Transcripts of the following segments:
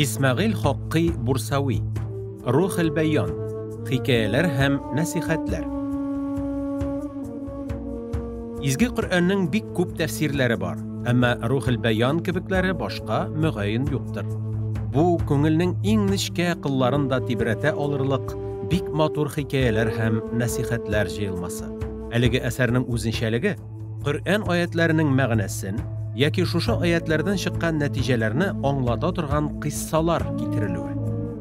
Исмәгыйль Хаккый Бурсави. Рухел-бәян. Хикәяләр һәм нәсихәтләр. Изге Коръәннең бик күп тәфсирләре бар, әмма Рухел-бәян кебекләре башка, мөгаен, юктыр. Бу күңелнең иң нечкә кылларын да тибрәтә алырлык бик матур хикәяләр һәм нәсихәтләр җыелмасы. Әлеге әсәрнең үзенчәлеге, Коръән аятьләренең мәгънәсен яки шушы аятьләрдән чыккан нәтиҗәләрне аңлата торган кыйссалар китерелүе.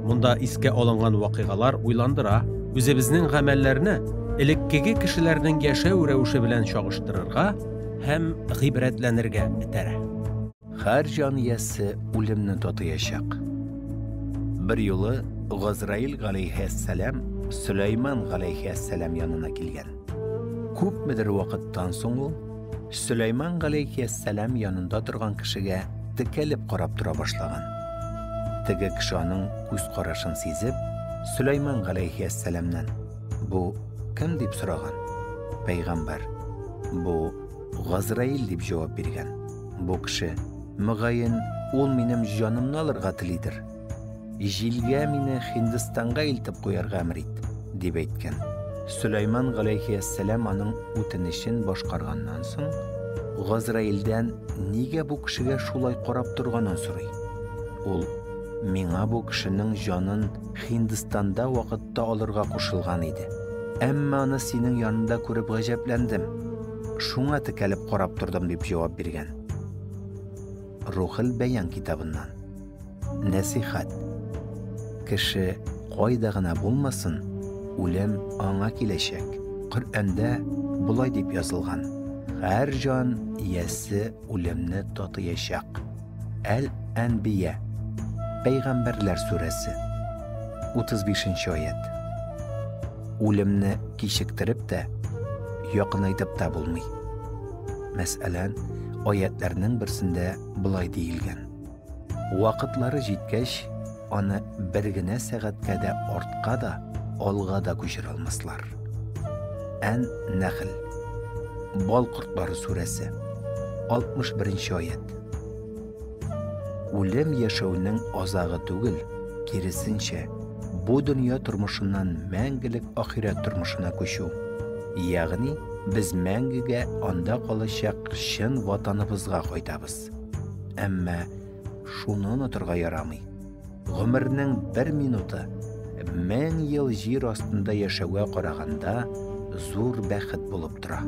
Монда искә алынган вакыйгалар уйландыра, үзебезнең гамәлләрне элеккеге кешеләрнең яшәү рәвеше белән чагыштырырга һәм гыйбрәтләнергә этәрә. Һәр җан иясе үлемне татыячак. Бер юлы Газраил галәйһиссәлам Сөләйман галәйһиссәлам янына килгән. Күпмедер вакыттан соң ул Сөләйман галәйһиссәлам янында торган кешегә текәлеп карап тора башлаган. Теге кеше аның күз карашын сизеп, Сөләйман галәйһиссәламнән: "Бу кем?" дип сораган. Пәйгамбәр: "Бу Газраил", дип җавап биргән. Бу кеше, мөгаен, ул минем җанымны алырга телидер. Җилгә мине Һиндстанга илтеп куярга әмер ит, дип әйткән. Сөләйман галәйһиәссәлам аның үтенечен башкарганнан соң, Газраилдән нигә бу кешегә шулай карап торганын сорый. Ул, миңа бу кешенең җанын Һиндстанда вакытта алырга кушылган иде. Әмма аны синең янында күреп гаҗәпләндем. Шуңа текәлеп карап тордым, дип җавап биргән. Рухел Бәян китабыннан. Нәсихәт. Кеше кайда гына булмасын, үлем аңа киләчәк. Коръәндә болай дип язылган: Һәр җан иясе үлемне татыячак. Әл-Әнбия. Пәйгамбәрләр сүрәсе. 35 нче аять. Үлемне кичектереп тә, якынайтып та булмый. Мәсәлән, аятьләрнең берсендә болай диелгән. Вакытлары җиткәч, аны бер генә сәгатькә дә артка да, алга да күчерә алмаслар. Ән-Нәхл. Бал кортлары сүрәсе. 61 нче аять. Үлем яшәүнең азагы түгел, киресенчә, бу дөнья тормышыннан мәңгелек ахирәт тормышына күчү. Ягъни без мәңгегә анда калачак чын ватаныбызга кайтабыз. Әмма шуны онытырга ярамый. Гомернең бер минуты 1000 ел җир астында яшәүгә караганда зур бәхет булып тора.